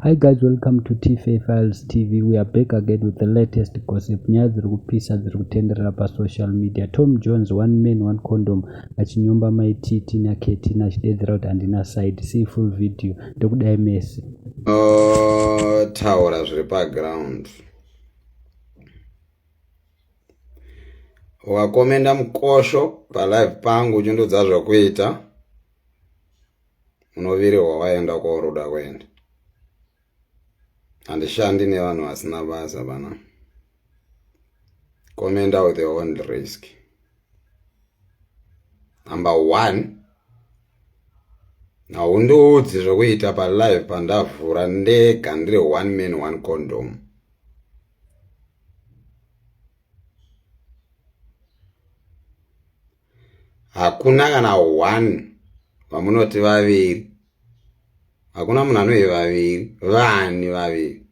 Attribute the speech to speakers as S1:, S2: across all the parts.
S1: Hi guys, welcome to TFA Files TV. We are back again with the latest gossip. Nyaya dziri kupisa dziri kutenderera pasocial media. Tom Jones, one man, one condom, achinyomba mai TT naKetina achideedzera kuti handina side. See full video. Ndokudai mese.
S2: Oh, taura zviri paground. Ukakomenda mukosho palive pangu uchindudza zvekuita. Unovirirwa waenda kwauri uda kuenda. Handishandi nevanhu vasina basa pana. Commenta with your own risk. Number one, haundiudzi zvekuita palive pandavhura ndega ndiri one man one condom. Hakuna kana one vamunoti vaviri. Hakuna munhu anohi vaviri, vani vaviri.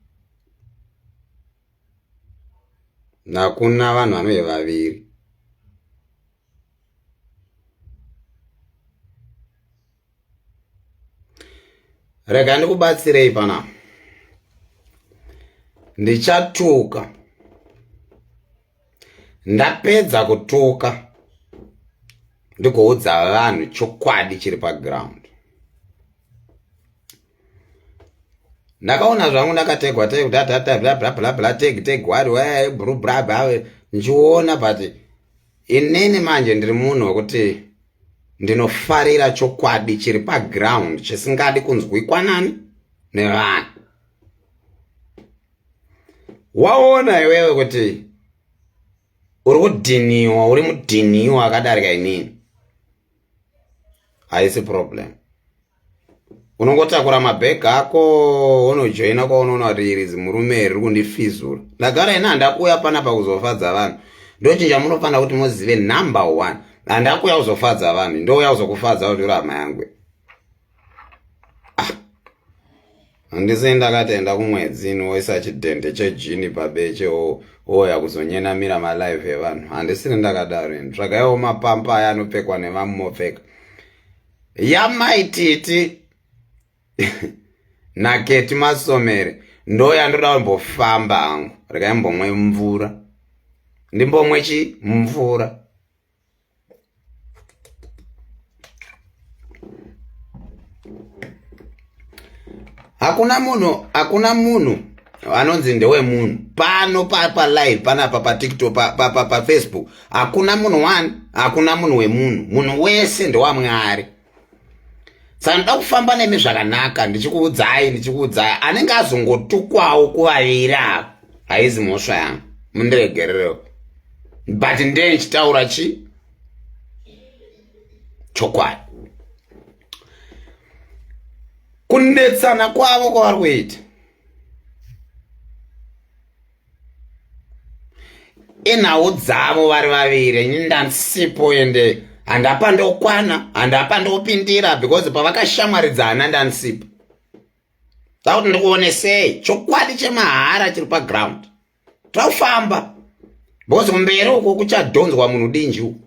S2: Hakuna vanhu vanohi vaviri. Rega ndikubatsirei panapa. Ndichatuka. Ndapedza kutuka ndigoudza vanhu chokwadi chiri paground. Ndakaona zvangu ndakategwa teg da da da bla bla bla bla teg teg what why bru bra bra ndichiona but inini manje ndiri munhu wekuti ndinofarira chokwadi chiri paground chisingadi kunzwikwa nani nevanhu. Waona iwewe kuti uri kudhiniwa, uri mudhiniwa akadarika inini, haisi problem. Unongotakura mabhegi ako unojoina kwaunoona kuti iri zimurume riri kundifizura. Ndagara ini handakuuya panapa kuzofadza vanhu. Ndochinja munofanira kuti muzive number one, handakuuya kuzofadza vanhu, ndouya kuzokufadza kuti uri hama yangu. Handisi ndakati enda kumwedzi ini woisa chidhende chejini pabeche wouya kuzonyenamira malive evanhu. Handisiri ndakadaro ini. Tsvagaiwo mapampa aya anopfekwa nevamumopfeka. Yamai Titi naKeti Masomere ndo yandoda kumbofamba hangu. Regai mbomwe mvura. Ndimbomwe chi mvura. Hakuna munhu, hakuna munhu anonzi ndewemunhu pano pa live panapa pa TikTok pa, pa, pa, pa Facebook. Hakuna munhu one, hakuna munhu wemunhu. Munhu wese ndewamwari. Saka ndoda kufamba nemi zvakanaka ndichikuudzai, ndichikuudzai anenge azongotukwawo kuvaviri ava haizi mhosva yangu, mundiregererewo, but ndiye ndichitaura chi chokwadi. Kunetsana kwavo kwavari kuita inhau dzavo vari vaviri, ini ndandisipo ende handapa ndokwana, handapa ndopindira because pavakashamwaridzana ndandisipo. Takuti ndikuonesei chokwadi chemahara chiri paground. Tofamba because kumberi uko kuchadhonzwa munhu dinji uku.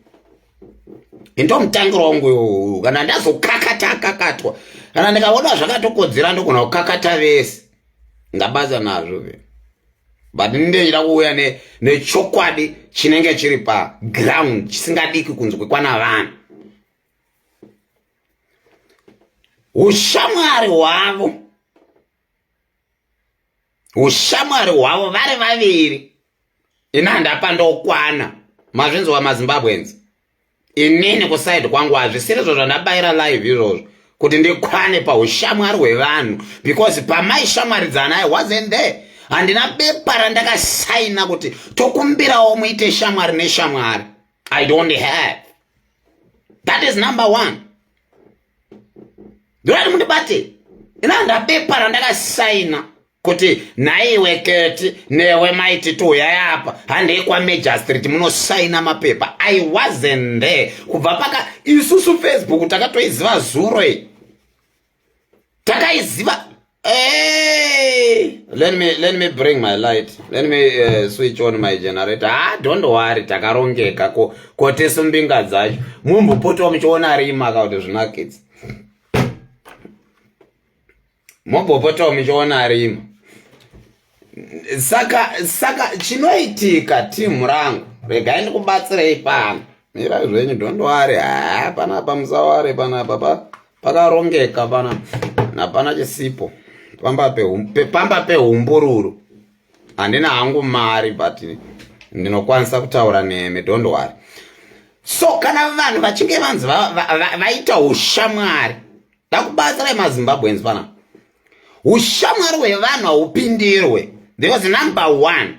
S2: Ndomutangiro wangu iwowo, kana ndazokakata akakatwa, kana ndikaona zvakatokodzera ndogona kukakata vese, ndabasa nazvo ve. But ndinoda kuuya nechokwadi chinenge chiri paground chisingadiki kunzwikwa navanhu. Ushamwari hwavo, ushamwari hwavo vari vaviri, ini handapa ndokwana. Mazvinzwa maZimbabweans, inini kusaidi kwangu hazvisiri izvo zvandabaira live izvozvo kuti ndikwane paushamwari hwevanhu, because pamaishamwaridzana I wasn't there. Handina bepa randakasaina kuti tokumbirawo muite shamwari neshamwari. I don't have. That is number one. Ndorati mundibate. Ina handina bepa randakasaina kuti nhaiwe Keti newe maiti tuyai apa handei kwaMajor Street munosaina mapepa. I wasn't there. Kubva paka isusu Facebook takatoiziva zuro iyi. Takaiziva. Hey, let me bring my light. Let me switch on my generator. Don't worry, takarongeka ko kotesu mbinga dzacho. Mumbopotawo muchiona rima ka kuti zvinakidza. Mobopotawo muchiona rima. Saka saka chinoitika team rangu, regai ndikubatsirei pano. Mirai zvenyu, don't worry. Haa, panapa musaware panapa pa pakarongeka pana hapana chisipo. Pamba pe pamba pehumbururu. Handina hangu mari but ndinokwanisa kutaura nemi, don't worry. So kana vanhu vachinge vanzi vaita ushamwari, ndakubatsirai maZimbabweans pana ushamwari hwevanhu haupindirwe, because number one,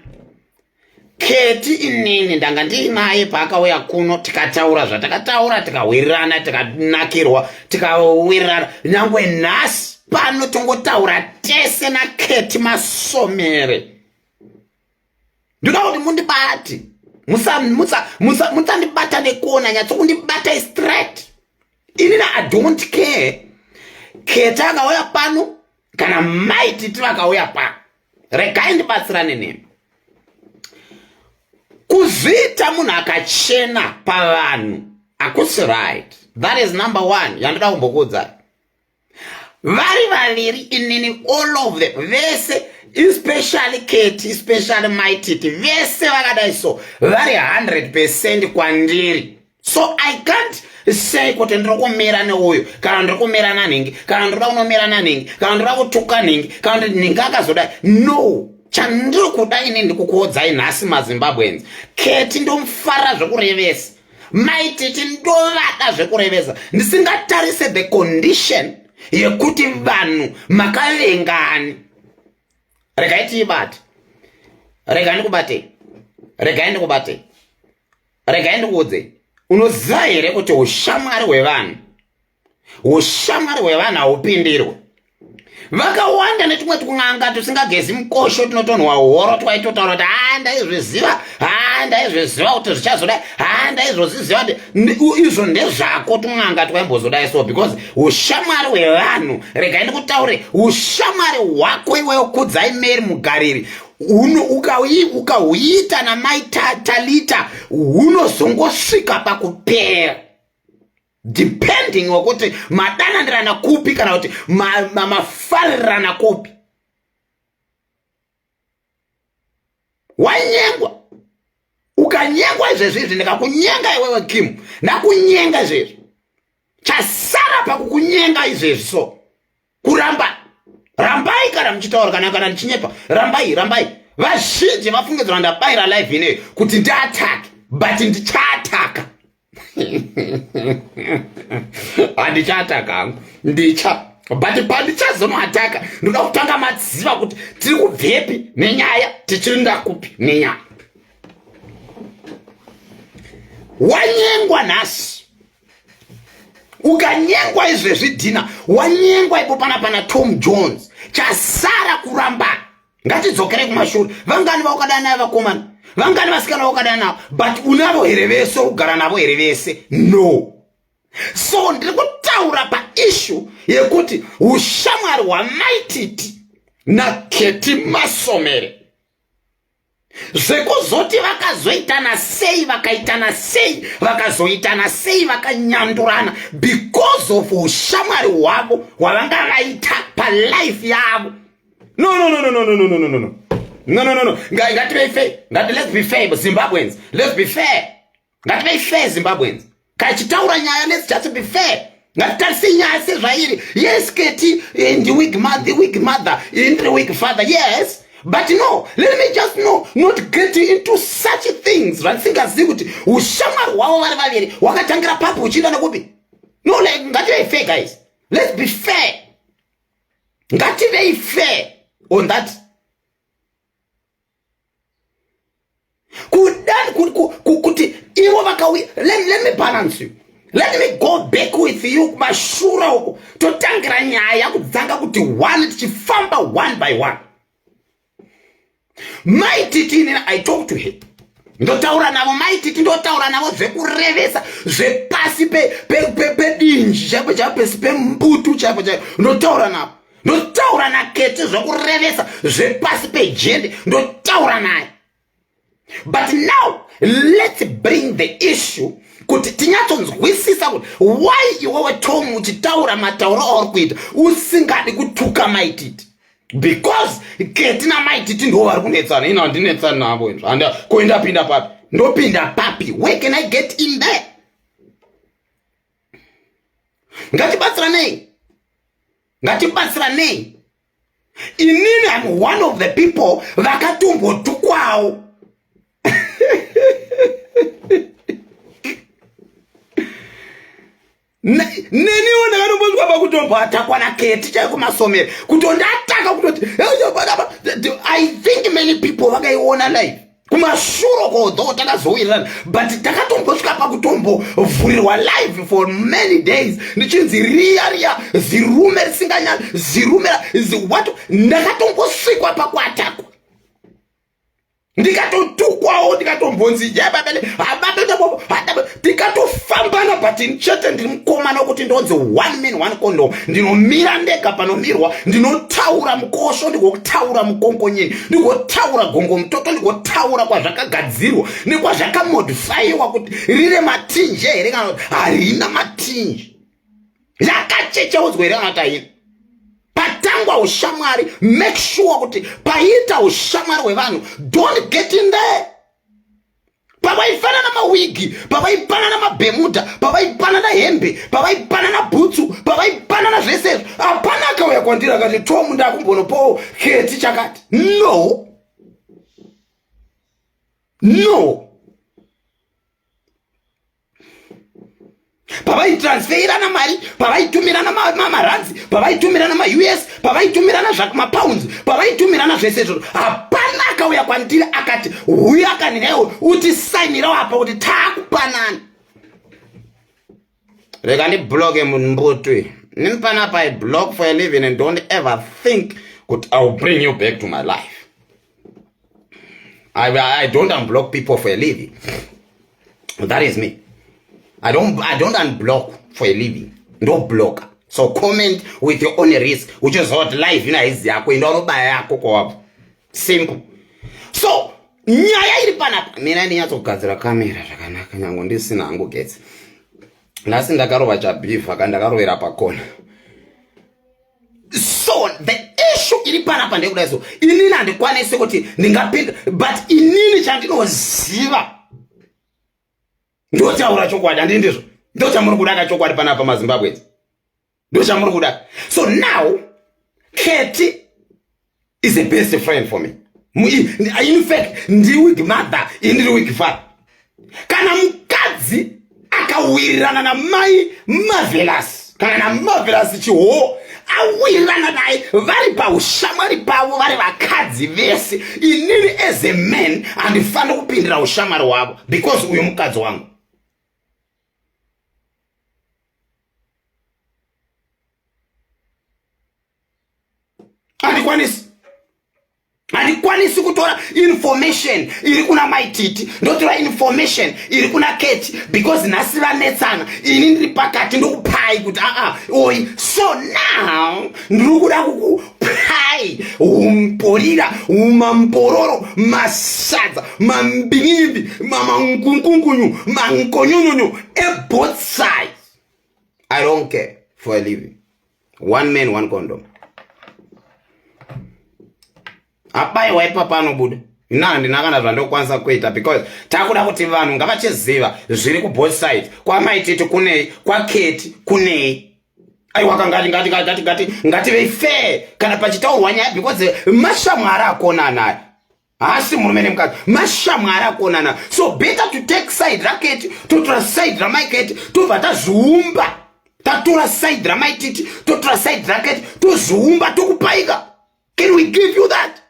S2: Keti inini ndanga ndiinaye paakauya kuno, tikataura zvatakataura, tikawirirana, tikanakirwa, tikawirirana. Nyangwe nhasi pano tongotaura tese naKeti Masomere. Ndoda kuti mundibate, musandibata nekona, nyatsokundibata straight. Inini I don't care Keti akauya pano kana Maititi vakauya pano. Regai ndibatsirane nemi. Kuzviita munhu akachena pavanhu hakusi right. That is number one yandoda kumbokuudzai. Vari vaviri inini, all of them, vese, especially Keti, especially Maititi, vese vakadai so vari 100% kwandiri. So I can't say kuti ndiri kumira neuyu, kana ndiri kumira nanhingi, kana ndinoda kunomira nanhingi, kana ndoda kutuka nhingi, kana kuti nhingi akazodai. No, chandiri kuda ini ndikukuodzai nhasi maZimbabweans, Keti ndomufara zvekurevesa, Maititi ndovada zvekurevesa, ndisingatarise the condition yekuti vanhu makavengani. Regai tiibate, regai ndikubatei, regai ndikubatei, regai ndikuudzei. Unoziva here kuti ushamwari hwevanhu, ushamwari hwevanhu haupindirwe? Vakawanda netumwe twun'anga tusingagezi mukosho tunotonhwa horo twaitotaura kuti ha, ndaizviziva, ha, ndaizviziva kuti zvichazodai, ha, ndaizvozviziva kuti izvo ndezvako. Tun'anga twaimbozodai so, because ushamwari hwevanhu, regai ndikutaure, ushamwari hwako iweyo Kudzai Mary Mugariri ukahuita namai Talita hunozongosvika pakupera, depending wekuti madanandirana kupi kana kuti mafarirana kupi. Wanyengwa, ukanyengwa izvezvi izvi, ndikakunyenga iwewe Kim, ndakunyenga izvezvi, chasara pakukunyenga izvezvi so kuramba. Rambai kana muchitaura, kana ndichinyepa, rambai, rambai. Vazhinji vafungidzira ndabayira live ineyo kuti ndiatake, but ndichaataka, handichaataka hangu, ndicha, but pandichazonoataka ndoda kutanga maziva kuti tiri kubvepi nenyaya, tichirinda kupi nenyaya. Wanyengwa nhasi, ukanyengwa izvezvi dhina, wanyengwa ipo pana pana Tom Jones, chasara kuramba. Ngatidzokere kumashure. Vangani vaukadana naye vakomana? Vangani vasikana vaukadana navo? But unavo here vese? Kugara navo here vese? No. So ndiri kutaura paissue yekuti ushamwari hwaMaititi naKeti Masomere, zvekuzoti vakazoitana sei, vakaitana sei, vakazoitana sei, vakanyandurana because of ushamwari hwavo hwavanga vaita palife yavo. No, no, no, no, no, no, no, no, no, no, no, no, no, no. Ngativei fair. Ngati, let's be fair, Zimbabweans. Let's be fair. Ngativei fair, Zimbabweans. Kachitaura nyaya, let's just be fair. Ngatitarise nyaya sezvairi. Yes, Keti ndiwig mother, wig mother, ndiri wig father, yes, but no, let me just no, not get into such things zvandisingazivi kuti ushamwari hwavo vari vaviri hwakatangira papi, uchienda nekupi. No, like, ngativei fair, guys. Let's be fair. Ngativei fair on that. Kuda kuti ivo vakauya, let me balance you. Let me go back with you kumashure uko, totangira nyaya kudzanga kuti one, tichifamba one by one. Maititi inini I talk to her, ndotaura navo Maititi, ndotaura navo zvekurevesa, zvepasi pedinji chaipo chaipo, pesi pembutu chaipo chaipo. Ndotaura navo, ndotaura naKete zvekurevesa, zvepasi pejende, ndotaura naye. But now let's bring the issue. Kuti tinyatsonzwisisa kuti why iwewe Tom uchitaura matauro auri kuita usingadi kutuka maititi, because Keti namaititi ndo vari kunetsana. Ina handinetsani navo izvo. Handa ko indapinda papi? Ndopinda papi? Where can I get in there? Ngatibatsiranei, ngatibatsiranei. Inini am one of the people vakatombotukwawo. Neniwo ndakatombosvika pakutomboatakwa naKeti chaiko masomero, kutondataka kutoti I think many people vakaiona live kumashuro kodho takazowirirana, but takatombosvika pakutombovhurirwa live for many days ndichinzi riya riya zirume risinganya zirume what. Ndakatombosvikwa pakuatakwa, ndikatotukwawo, ndikatombonzi tikatofambana, but chete ndiri mukomana wekuti ndonzi one man one condom. Ndinomira ndega panomirwa, ndinotaura mukosho, ndigotaura mukonkonyeni, ndigotaura gongo mutoto, ndigotaura kwazvakagadzirwa nekwazvakamodifaiwa kuti rine matinji here kana kuti harina matinji, yakachecheudzwa here kana kuti haina. Patangwa ushamwari, make sure kuti paita ushamwari hwevanhu, don't get in there. Pavaifanana mawigi, pavaipanana mabhemuda, pavaipanana hembe, pavaipanana bhutsu, pavaipanana zvese izvo, hapana akauya kwandiri akati, "Tomu, ndakumbonopawo Keti chakati." No, no. Pavaitransferirana mari, pavaitumirana maranzi, pavaitumirana maUS, pavaitumirana mapounds, pavaitumirana zvese izvozvo, hapana akauya kwandiri akati, "Huya kanirewo utisainirawo apa kuti taakupanana." Rega ndibloke mumbutu nini panapa. I block for a living, and don't ever think kuti I will bring you back to my life. I don't unblock people for a living. That is me. I don't unblock for a living. No blocker. So comment with your own risk. Which is what life ina haizi yako, enda unobaya yako kwawabva. Simple. So nyaya iri panapa, mina ndinyatsogadzira kamera zvakanaka nyange ndisina hangu getsi. Nhasi ndakarova chabhivha ka ndakarovera pakona. So the issue iri panapa ndekudai, so inini handikwanisi kuti ndingapinda, but inini chandinoziva, ndotaura chokwadi, handii ndizvo ndochamuri kuda ka chokwadi panapa maZimbabwedzi, ndochamuri kuda. So now Keti is a best friend for me. In fact ndi wig mother, indiri wig father. Kana mukadzi akawirirana namai Marvelous, kana naMarvelous Chiho awirirana naye, vari paushamwari pavo, vari vakadzi vese, inini as a man handifaniri kupindira ushamwari hwavo because uyu mukadzi wangu. Handikwanisi kutora information iri kuna Maititi, ndotora information iri kuna Keti because nhasi vanetsana, ini ndiri pakati, ndokupai kuti aa oi. So now ndiri kuda kukupai umporira, umampororo, masadza, mambinimbi, mamankunkunkunyu, mankonyonyonyo eboth sides. I don't care for a living. One man one condom. Abayiwa ipapa anobuda. Ina handina kana zvandokwanisa kuita because takuda kuti vanhu ngavachiziva zviri kuboth side, kwamaititi kunei, kwaKeti kunei. Aiwa, ngati ngati ngati ngati ngativei fair kana pachitaurwa nyaya, because mashamwari akonana, haasi murume nemukadzi, mashamwari akonana. So better to take side raKeti, totora side ramaiketi, tobva tazviumba, tatora side ramaititi, totora side raKeti, tozviumba, tokupaika. Can we give you that?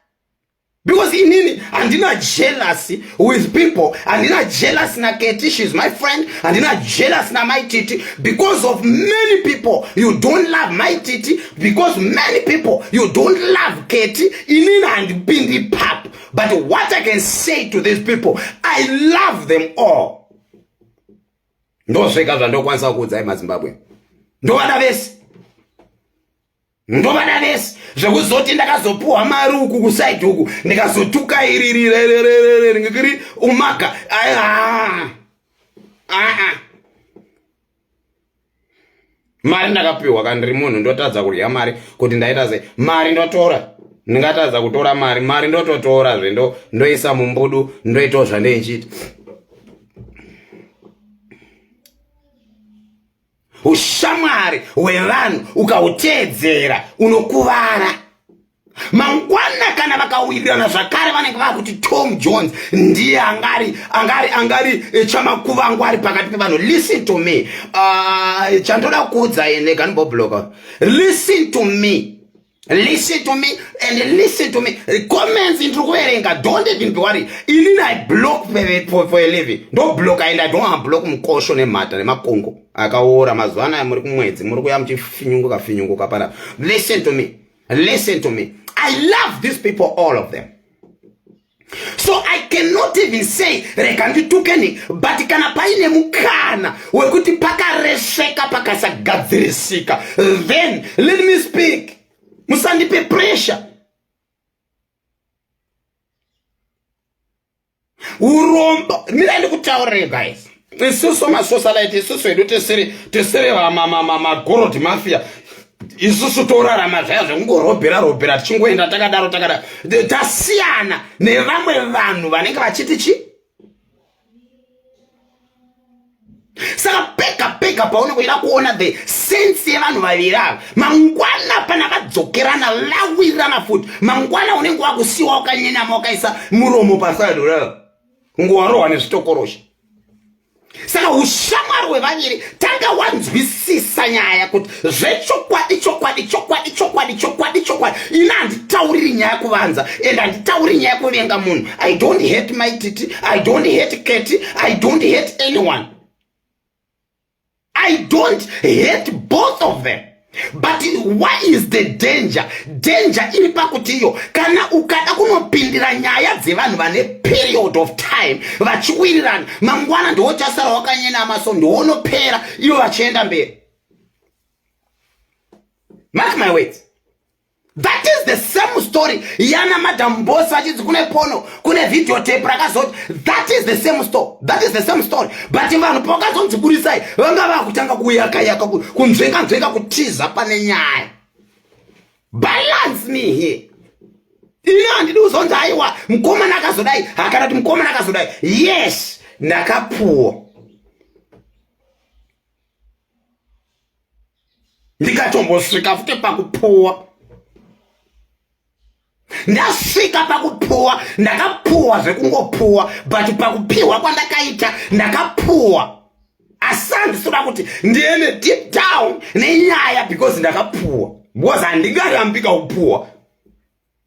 S2: Because inini handina jealousy with people, handina jealous naKeti, she's my friend, handina jealous namaititi because of many people you don't love Maititi, because many people you don't love Keti. Inini handipindi papo, but what I can say to these people, I love them all. Ndosvika zvandokwanisa kuudzai maZimbabwe, ndovada vese, ndovada vese. Zvekuzoti ndakazopuhwa mari uku kusaidi uku, ndikazotuka iri iri umaga, aa. Mari ndakapiwa kana ndiri munhu ndotadza kudya mari kuti ndaita sei? Mari ndotora. Ndingatadza kutora mari, mari ndototora zve ndo ndoisa mumbudu ndoitawo zvandeichiita. Ushamwari hwevanhu ukauteedzera unokuvara. Mangwana kana vakawirirana zvakare vanenge vakuti Tom Jones ndiye angari angari angari eh, chamakuvangu ari pakati pevanhu. Listen to me. Chandoda kuudza ine ganibobloka. Listen to me. Listen to me and listen to me. Comments ndiri kuverenga. Don't even be worried. Inini I block for a living. Ndo block and I don't unblock mukosho nemhata nemakongo akaora. Mazuva anaya muri kumwedzi muri kuya muchifinyunguka finyunguka pana. Listen to me. Listen to me. I love these people, all of them. So I cannot even say rega nditukeni, but kana paine mukana wekuti pakaresveka pakasagadzirisika, then let me speak. Musandipe pressure. Urombo, mira ndikutaurire guys. Isusu masocialite, isusu hedu tisiri magorod mafia. Isusu torarama zvaya zvekungorobhera robhera tichingoenda takadaro takadaro. Tasiyana nevamwe vanhu vanenge vachiti chi? Saka pega pega paunenge uchida kuona the sense yevanhu vaviri ava, mangwana pana vadzokerana vawirirana futi, mangwana unenge wakusiwa wakanyenama wakaisa muromo paside kudaro, kungowarohwa nezvitokorosha. Saka ushamwari hwevaviri tanga wanzwisisa nyaya kuti zvechokwadi chokwadi chokwadi chokwadi chokwadi chokwadi. Ini handitauriri nyaya kuvanza and handitauri nyaya kuvenga munhu. I don't hate Mai Titi, I don't hate Keti, I don't hate anyone. I don't hate both of them. But what is the danger? Danger iri pakuti iyo kana ukada kunopindira nyaya dzevanhu vane period of time vachiwirirana, mangwana ndiwo chasara wakanyenama, so ndiwonopera ivo vachienda mberi. Mark my words. That is the same story yana Madam Boss vachinzi kune pono, kune video tape rakazoti. That is the same story. That is the same story. But vanhu pavakazonzi burisai vanga vakutanga kuyaka yaka kunzvenga nzvenga kutiza pane nyaya. Balance me here. Ini handidi kuzonzi aiwa mukomana akazodai, hakana kuti mukomana akazodai. Yes, ndakapuwa. Ndikatombosvika futi pakupuwa. Ndasvika pakupuwa, ndakapuwa zvekungopuwa, but pakupiwa kwandakaita ndakapuwa. Asi handisikuda kuti ndiende deep down nenyaya because ndakapuwa. Because handingarambika kupuwa.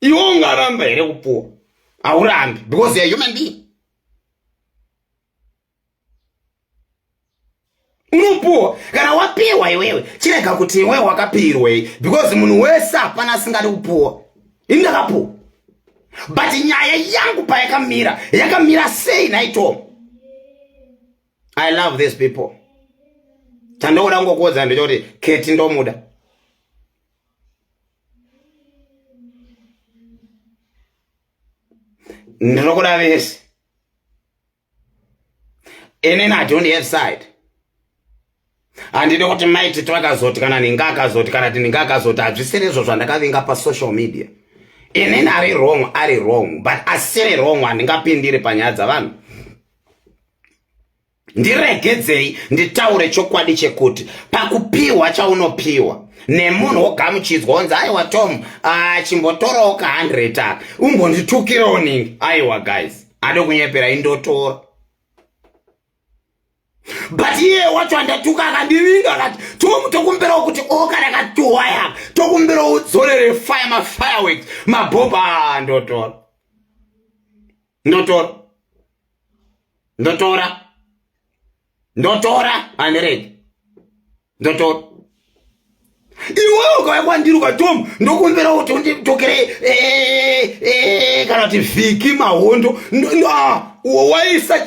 S2: Iwe ungaramba here kupuwa? Haurambi because you are human being. Unopuwa kana wapiwa iwewe, chirega kuti iwewe wakapirwei, because munhu wese hapana asingadi kupuwa. Ini ndakapuwa, but nyaya yangu payakamira yakamira sei nhai Tom? I love these people. Chandoda kungokuudza ndechekuti Keti ndomuda. Ndinokuda vese. Inini I don't have side. Handidi kuti Mai Titi vakazoti kana ninga akazoti kana kuti ninga akazoti, hazvisiri izvo zvandakavinga pasocial media. Inini ari wrong, ari wrong, but asiri wrong handingapindiri panyaya dzavanhu. Ndiregedzei nditaure chokwadi chekuti pakupiwa chaunopiwa nemunhu wogamuchidzwa wonzi aiwa Tom, chimbotorawo ka 100 aka umbonditukirawo ningi. Aiwa guys, ade kunyepera indotora. But iye wacho andatuka akandivinga akati Tom tokumbirawo kuti oka rakatuwa yaka tokumbirawo udzorere fire mafireworks mabhobha. Ndotora, ndotora, ndotora, ndotora, handiregi, ndotora. Iwewe ukauya kwandiri ukatom ndokumbira kuti unditokere kana kuti vhiki mahondo waisa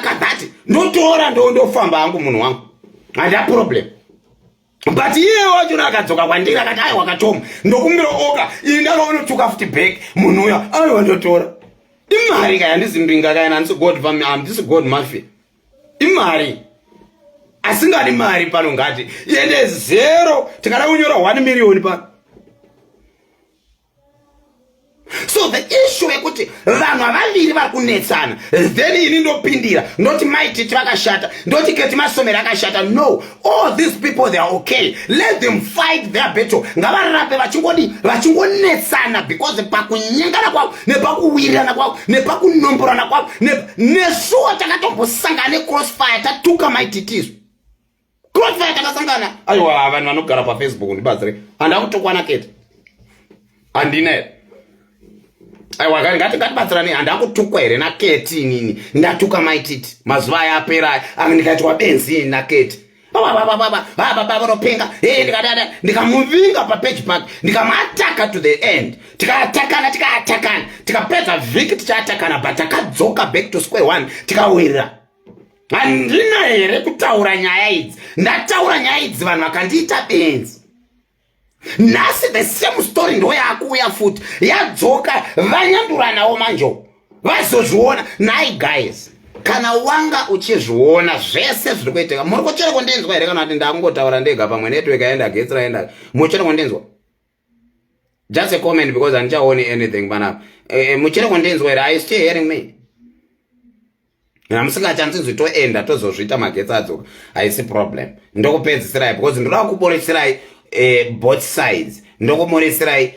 S2: kadhati, ndotora, ndofamba hangu munhu wangu, handina problem. But iye wacho akadzoka kwandiri akati aiwa katom ndokumbira oka, ini ndakaonotuka futi back munhu uya, aiwa ndotora. Imari kaya, handisi mbinga kaya, handisi god, handisi god mafia, imari. Asingadi mari pano ngati ende zero, tikada kunyora 1 million pano. So the issue yekuti vanhu havaviri vari kunetsana, then ini ndopindira ndoti Maititi vakashata, ndoti Keti Masomera akashata. No, all these people, they are okay. Let them fight their battle. Ngavarape vachingodi vachingonetsana, because pakunyengana kwavo nepakuwirirana kwavo nepakunomborana kwavo, nesuwo takatombosangana necrossfire, tatuka Maititizo crossfire, takasangana. Aiwa, vanhu vanogara paFacebook, ndibatsire, handa kutukwana Keti, handina here? Aiwa, ngati ngatibatsirane. Handa kutukwa here naKeti? Inini ndatuka Maititi mazuva aya apera, ndikaitwa benzi naKeti, baba vanopenga. Ndikadada, ndikamuvinga papeji pake, ndikamuataka to the end, tikaatakana, tikaatakana, tikapedza vhiki tichiatakana, but takadzoka back to square one, tikawirira. Handina here kutaura nyaya idzi? Ndataura nyaya idzi, vanhu vakandiita benzi. Nhasi the same story ndo yakuuya futi, yadzoka, vanyanduranawo manjo, vazozviona. Nai guys, kana wanga uchizviona zvese zviri kuitika, muri kuchere kundinzwa here, kana kuti ndakungotaura ndega? Pamwe network yaenda, getsi raenda. Muchere kundinzwa? Just a comment, because handichaoni anything panapa. Muchere kundinzwa here? Are you still hearing me? Hamusingachanzinzwi, toenda tozozviita magetsi adzoka, haisi problem. Ndokupedzisirai, because ndoda kuboresirai both sides. Ndokuboresirai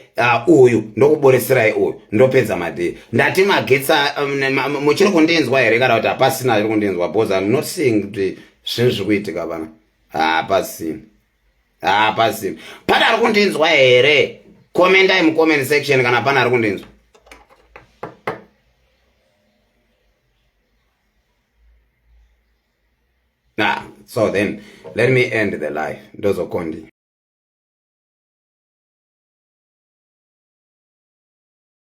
S2: uyu, ndokuboresirai uyu, ndopedza madhii. Ndati magetsi, muchiri kundinzwa here, kana kuti hapasina chiri kundinzwa? Because I'm not seeing kuti zvinhu zviri kuitika pana. Hapasina, hapasina. Pane ari kundinzwa here? Komendai mucomment section kana pane ari kundinzwa. Nah, so then let me end the live, ndozokondi.